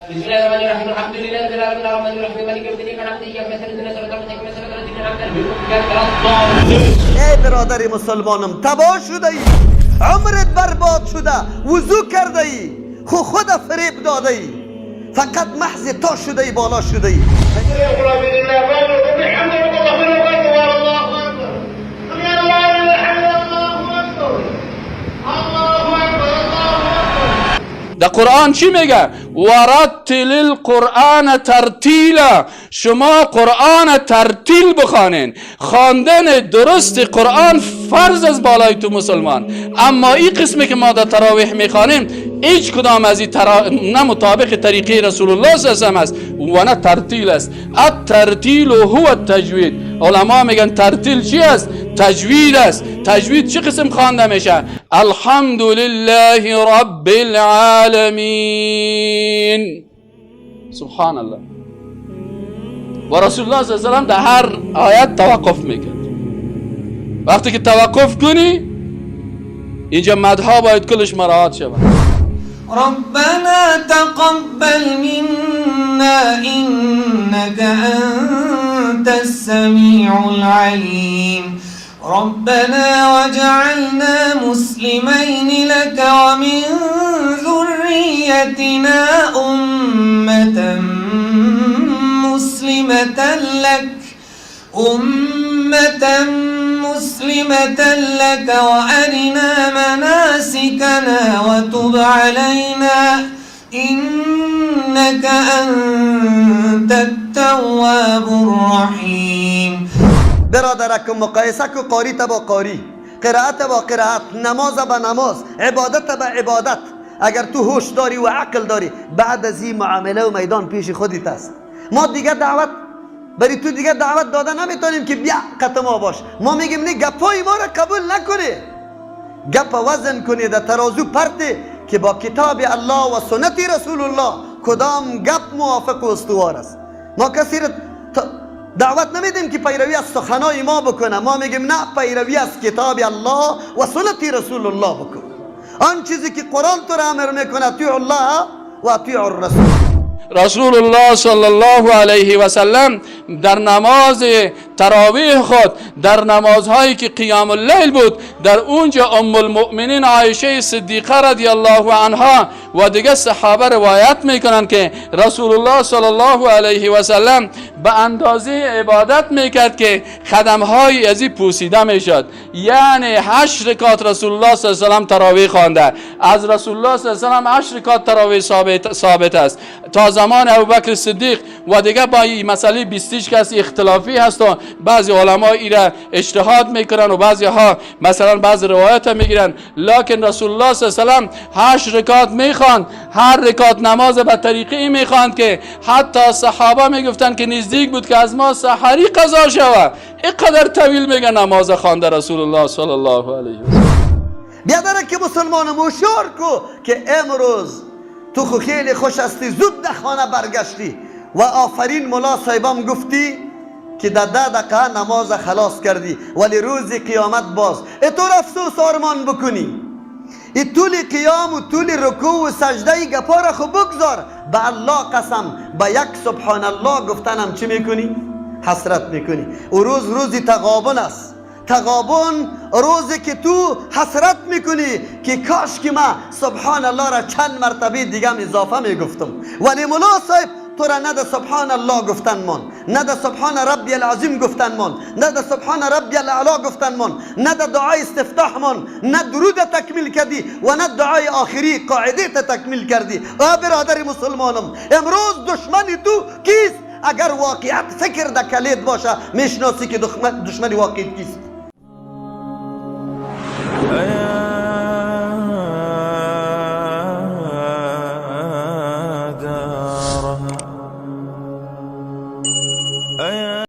بسم الله الرحمن الرحيم، الحمد لله رب العالمين، الرحمن الرحيم، مالك يوم الدين، إياك نعبد وإياك نستعين، اهدنا الصراط المستقيم، صراط الذين أنعمت عليهم غير الضالين. ای برادر مسلمانم، تباه شده ای، عمرت برباد شده، وضو کرده ای، خو خود فریب داده ای، فقط محض تا شده ای، بالا شده ای. الله أكبر، سمع الله لمن حمده، الله أكبر، الله أكبر، الله أكبر. در قرآن چی میگه؟ ورتل القرآن ترتیلا. شما قرآن ترتیل بخوانین. خواندن درست قرآن فرض از بالای تو مسلمان. اما این قسمی که ما در تراویح میخوانیم، هیچ کدام از این نه مطابق طریقه رسول الله صلی الله علیه و است و نه ترتیل است. الترتیل هو التجوید. علما میگن ترتیل چی است؟ تجوید است. تجوید چه قسم خوانده میشه؟ الحمد لله رب العالمین. سبحان الله. و رسول الله صلی الله علیه و در هر آیت توقف میکرد. وقتی که توقف کنی، اینجا مدها باید کلش مراعات شود. ربنا تقبل منا إنك أنت السميع العليم. ربنا واجعلنا مسلمين لك ومن ذريتنا أمة مسلمة لك، أمة مسلمة لك، وأرنا مناسكنا وتب علينا إنك أنت التواب الرحيم. برادرکم، مقایسه کو قاری با قاری، قرائت با قرائت، نماز با نماز، عبادت با عبادت. اگر تو هوش داری و عقل داری، بعد از این معامله و میدان پیش خودت است. ما دیگه دعوت بری تو دیگه دعوت داده نمیتونیم که بیا قت ما باش. ما میگیم نه، گپای ما را قبول نکنی، گپ وزن کنی، در ترازو پرته که با کتاب الله و سنت رسول الله کدام گپ موافق و استوار است. ما کسی را دعوت نمیدیم که پیروی از سخنای ما بکنه. ما میگیم نه، پیروی از کتاب الله و سنت رسول الله بکن. آن چیزی که قرآن تو را امر میکنه، اطیعوا الله و اطیعوا الرسول. رسول الله صلی الله علیه و سلم در نماز تراویح خود، در نمازهایی که قیام اللیل بود، در اونجا ام المؤمنین عایشه صدیقه رضی الله عنها و دیگه صحابه روایت میکنن که رسول الله صلی الله علیه و سلم به اندازه عبادت میکرد که قدمهای ازی پوسیده میشد. یعنی هشت رکات رسول الله صلی الله علیه و سلم تراویح خوانده. از رسول الله صلی الله علیه و سلم هشت رکات تراویح ثابت است تا زمان ابوبکر صدیق. و دیگه با این مسئله بیستیش کسی اختلافی هست و بعضی علما ایره اجتهاد میکنن و بعضی ها مثلا بعضی روایت میگیرن. لکن رسول الله صلی الله علیه و سلم هشت رکات میخواند. هر رکات نماز به طریقه میخواند که حتی صحابه میگفتن که نزدیک بود که از ما سحری قضا شود. اینقدر طویل میگه نماز خوانده رسول الله صلی الله علیه و سلم. بیادر که مسلمان، هوشیار کو که امروز تو خو خیلی خوش هستی، زود در خانه برگشتی و آفرین ملا صاحبم گفتی که در 10 دقیقه نماز خلاص کردی. ولی روز قیامت باز اتور افسوس آرمان بکنی. ای طول قیام و طول رکوع و سجده گپا را خو بگذار، به الله قسم، به یک سبحان الله گفتنم چی میکنی؟ حسرت میکنی. و روز روزی تغابن است. تغابن روزی که تو حسرت میکنی که کاش که ما سبحان الله را چند مرتبه دیگه هم اضافه میگفتم. ولی ملا صاحب تو را نه ده سبحان الله گفتن مان، نه ده سبحان ربی العظیم گفتن مان، نه ده سبحان ربی الاعلی گفتن مان، نه ده دعای استفتاح مان، نه درود تکمیل کردی و نه دعای آخری قاعده تکمیل کردی. آ برادر مسلمانم، امروز دشمن تو کیست؟ اگر واقعیت فکر در کلید باشه، میشناسی که دشمن واقعی کیست.